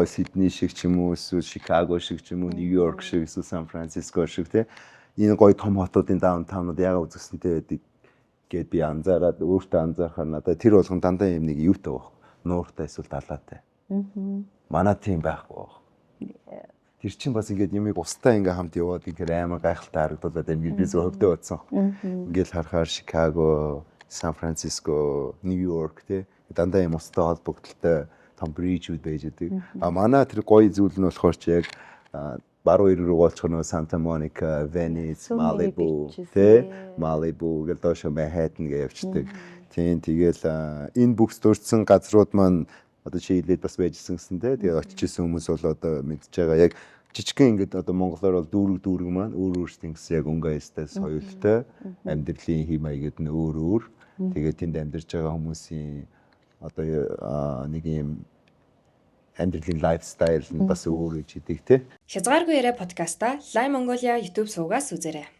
Сидней шиг ч юм уу, эсвэл Чикаго шиг ч юм уу, Нью-Йорк шиг, эсвэл Сан Франциско шиг те, энэ гоё том хотуудын downtown ууд яагаад үзэсгэлэнтэй байдаг гэд би анзаараад, өөртөө анзаарахаар надад тэр болгон дандаа юм нэг юутай байх. Нууртай эсвэл далаатай. Манай тийм байхгүй байх. Тэр чинь бас ингээд юмыг устай ингээ хамт яваад ихээр амар гайхалтай харагдуулаад байна гэж би зөв хөвдөө бодсон. Ингээл харахаар Чикаго, Сан Франциско, Нью-Йорк те, дандаа юм устай холбогдлолтой том bridge үүд байж байдаг. А манай тэр гоё зүйл нь болохоор чи яг баруун эрэг рүү голцох нөгөө Санта Моника, Венис, Малибу те, Малибу гэл доошо Манхэттен гэж явцдаг. Тийм, тэгэл энэ бүх дурдсан газрууд маань одоо чи хэлээд бас байжсэн гэсэн те. Тэгээд очиж исэн хүмүүс бол одоо мэдж байгаа, яг жижигхэн ингээд одоо монголоор бол дүүрэг дүүрэг маань өөр өөрсдийн гэсэн яг өнгө аястай, соёлтой, амьдралын хэв маягууд нь өөр өөр. Тэгээд тэнд амьдарч байгаа хүмүүсийн одоо нэг юм амьдралын lifestyle нь бас өөр гэж хэлдэг те. Хязгааргүй яриа подкаста Live Mongolia YouTube сувгаас үзээрэй.